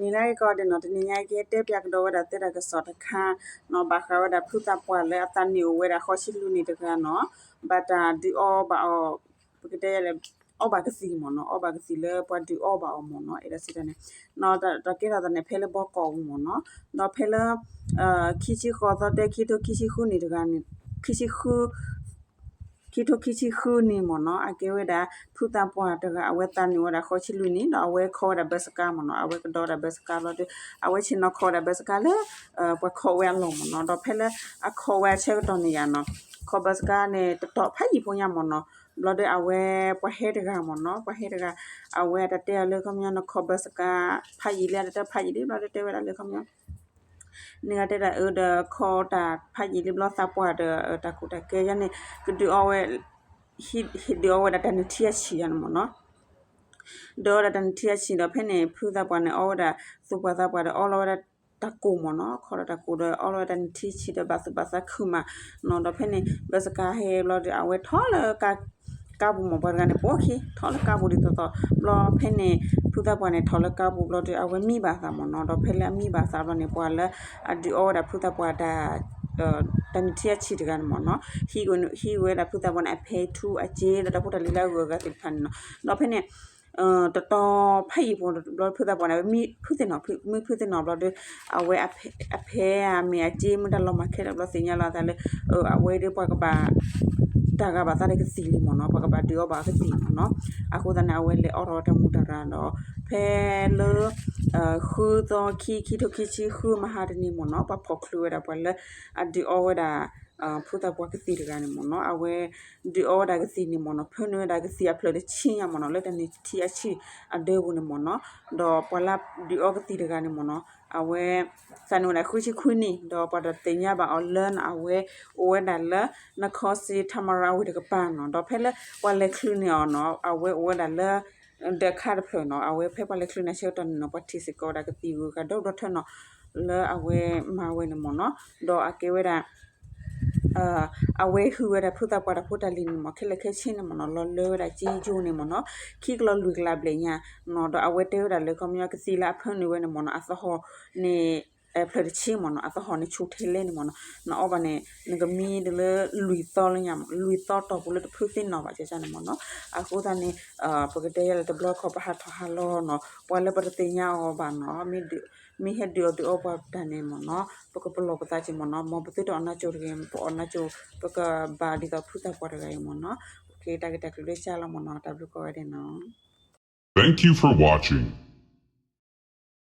မ့ၢ်လၢကီးဒ်နီၤ တနံၤညါကတဲပၠးကဒီးဝဲဒၣ်တဲတၢ်ကစီၣ်တခါနီၤ ဘၣ်ဃးဝဲဒၣ်ဖုသးပှၢ်လၢအသးနံၣ်အိၣ်ဝဲဒၣ်ဃိးဆံလွံၢ်နံၣ်တဂၤနီၤ ဘၣ်တၢ်ဒုးအီဘၣ်အီၤ ပကတဲလဲၣ် အီဘၣ်ကသံၣ်မ့ၢ်နီၤ အီဘၣ်ကသံၣ်လၢပှၤဒုးအီဘၣ်အီၤမ့ၢ်နီၤ အဲၣ်ဒိးစံးတၢ်န့ၣ် တၢ်ကဲထီၣ်သးန့ၣ် ဖဲလၢဘီကီၢ်ပူၤမ့ၢ်နီၤ ဒီးဖဲလၢ ခံဆံဃိးသီတဲ ခံထိခံဆံဃုနံၣ်တဂၤန့ၣ် ခံဆံဃု ခံထိခံဆံဃုနံၣ်မ့ၢ်နီၤ အကဲဝဲဒၣ် ဖုသးပှၢ်တဂၤ အဝဲသးနံၣ်ဝဲဒၣ်ဃိးဆံလွံၢ်နံၣ် ဒီးအဝဲခီဝဲဒၣ်ဘၢစကါမ့ၢ်နီၤ အဝဲကဒီးဝဲဒၣ်ဘၢစကါဘျီဒီး အဝဲဆ့ၣ်နီၤခီဝဲဒၣ်ဘၢစကါလၢ ပှၤခိးဝဲအလီၢ်မ့ၢ်နီၤ ဒီးဖဲလၢအခီဝဲအဆၢကတီၢ်န့ၣ်ယါနီၤ ခီဘၢစကါန့ၣ် တတီၢ်ဖးယံာ်ဖိညါမ့ၢ်နီၤ ဘျီဒီးအဝဲပှၤဟဲတဂၤမ့ၢ်နီၤ ပှၤဟဲတဂၤ အဝဲတၢ်တဲအီၤလၢခီပညီန့ၣ် ခီဘၢစကါ ဖးယံာ်လံ တၢ်တဲဖးယံာ်လံ ဘျီဒီးတဲဝဲဒၣ်လၢခီပညီ န့ၣ်ဂၤတဲဒၣ်အၢဒီး ခီတၢ်ဖးယံာ်လံဘျီသးပှၢ်ဒီး တၢ်ကူၣ်တၢ်ကဲယါန့ၣ် ကဒုးအီဝဲ ဟံးဒုးအီဝဲဒၣ်တၢ်နုၢ်ထံအဆံၣ်ယါန့ၣ်မ့ၢ်နီၤ ဒုးအီဝဲဒၣ်တၢ်နုၢ်ထံအဆံၣ်ဒီး ဖဲန့ၣ် ဖုသးပှၢ်န့ၣ် အီဝဲဒၣ် သူၣ်ပှၢ်သးပှၢ်ဒီး အီလီၤဝဲဒၣ်တၢ်ကိၢ်မ့ၢ်နီၤ ခီဒီးတၢ်ကိၢ်ဒီး အီလီၤဝဲတၢ်နုၢ်ထံဆံၣ်ဒီး ဘၣ်သူၣ်ဘၣ်သးခုမးနီၤ ဒီးဖဲန့ၣ် ဘၢစကါဟဲဘျီဒီး အဝဲထီၣ်လၢ ကါပူၤမ့ၢ် ပှၤတဂၤန့ၣ် ပိာ်ခံ ထီၣ်လၢကါပူၤဒ်သိးသိး ဘျီဖဲန့ၣ် ဖုသးပှၢ်န့ၣ် ထီၣ်လၢကါပူၤဘျီဒီး အဝဲမံဘၣ်သးမ့ၢ်နီၤ ဒီးဖဲလၢအမံဘၣ်သးဘျီန့ၣ် ပှၤလၢအဒုးအီဝဲဒၣ်ဖုသးပှၢ်တၢ် တၢ်နုၢ်ထံအဆံၣ်တဂၤန့ၣ်မ့ၢ်နီၤ ဟံးဝဲဒၣ်ဖုသးပှၢ်န့ၣ် အဖဲထူအစ့ ဒီးတၢ်ဖိတၢ်လံၤလၢအဂုၤအဂၤသ့ၣ်တဖၣ်န့ၣ်နီၤ ဒီးဖဲန့ၣ် တတီၤဖးယံာ်ဖိဘျီ ဖုသးပှၢ်န့ၣ် မံဖုသ့ၣ်နီၣ် မံဖုသ့ၣ်နီၣ်ဘျီဒီး အဝဲအဖဲအမ့ၢ်အစ့မ့ၢ်တၢ်လီၤမၢ်ခဲလၢာ်ဘျီသ့ၣ်ညါလီၤအသးလၢ အဝဲဒီးပှၤကဘၣ် တၢ်ဂၤဘၣ်သးဒီးကသံၣ်လံမ့ၢ်နီၤ ပှၤကဘၣ်ဒုးအီဘၣ်ကသံၣ်မ့ၢ်နီၤ အဃိသတးန့ၣ် အဝဲလဲၤအီထီၣ်ဝဲတၢ်မူးတၢ်ရၢ်ဒီး ဖဲလၢ ဃုသီခံ ခံထိခံဆံဃုမဟါတနံၤမ့ၢ်နီၤ ပှၤဖီၣ်ချုးဝဲဒၣ်ပှၤလၢ အဒုးအီဝဲဒၣ် ဖုသးပှၢ်ကသံၣ်တဂၤန့ၣ်မ့ၢ်နီၤ အဝဲ ဒုးအီဝဲဒၣ်ကသံၣ်န့ၣ်မ့ၢ်နီၤ ဖၢနုာ်ဝဲဒၣ်ကသံၣ်အဖျၢၣ်တဆံညါမ့ၢ်နီၤ လၢတၢ်နုၢ်ထံအဆံၣ်အဒၢပူၤန့ၣ်မ့ၢ်နီၤ ဒီးပှၤလၢဒုးအီကသံၣ်တဂၤန့ၣ်မ့ၢ်နီၤ အဝဲ သးနံၣ်ဝဲဒၣ်ဃုဆံခွံနံၣ် ဒီးပှၤတသ့ၣ်ညါဘၣ်အီၤလၢအဝဲ အိၣ်ဝဲဒၣ်လၢ နခီစံ ထါမရၤဝံၤတကပၤနီၤ ဒီးဖဲလၢပှၤလဲၤချုးန့ၢ်အီၤနီၤ အဝဲအိၣ်ဝဲဒၣ်လၢ ဒၢးခါတဖျၢၣ်နီၤ အဝဲဖဲပှၤလဲၤချုးန့ၢ်ဆၢကတီၢ်န့ၣ်နီၤ ပှၤထံၣ်စ့ၢ်ကီးဝဲဒၣ်ကသံၣ်ဂုၤဂၤဒီဒူၣ်ဒီထၢနီၤ လၢအဝဲမၤဝဲန့ၣ်မ့ၢ်နီၤ ဒီးအကဲဝဲဒၣ် အဝဲဟုၣ်ဝဲဒၣ်ဖုသးပှၢ်တၢ်ဖိတၢ်လံၤန့ၣ်မ့ၢ် ခဲလၢာ်ခဲဆ့န့ၣ်မ့ၢ်နီၤ လီၤလၢဝဲဒၣ်က့ယိန့ၣ်မ့ၢ်နီၤ ခံကလီၤလွံၢ်ကလးဘျဲၣ်ညါနီၤ ဒီးအဝဲတဲဝဲဒၣ်လၢခီပညီကသံၣ်လၢအဖၢနုာ်ဝဲန့ၣ်မ့ၢ်နီၤ အသဟီၣ်န့ၣ် ဖျၢၣ်တဆံမ့ၢ်နီၤ အသဟီၣ်န့ၣ်ဆူၣ်ထဲလဲၣ်န့ၣ်မ့ၢ်နီၤ နအီဘၣ်န့ၣ် နကမံတလၢလွံၢ်သီလၢညါ လွံၢ်သီတီၢ်ပူၤလၢတဖုသ့ၣ်နီၣ်ဘၣ်ကကန့ၣ်မ့ၢ်နီၤ အဃိသတးန့ၣ် ပကတဲယဲလၢတဘျီခီပဟးထီၣ်ဟးလီၤနီၤ ပှၤလၢပတသ့ၣ်ညါအီၤဘၣ်နီၤ မ့ၢ်ဟဲဒုးအီၤဒုးအီပှၤတၢ်န့ၣ်မ့ၢ်နီၤ ပကပလီၢ်ပသးက့ၤမ့ၢ်နီၤ မ်ပသုတအီၣ်နါကၠိတဂ့ၤ ပအီၣ်နါကၠိ ပကဘၣ်ဒ်သိးဖုသးပှၢ်တဂၤအံၤမ့ၢ်နီၤ တၢ်ဂ့ၢ်တၢ်ကျိၤလၢကၢ်လီၤမ့ၢ်နီၤ တၢ်ဘျုးကိးဂၤဒဲးနီၤ Thank you for watching.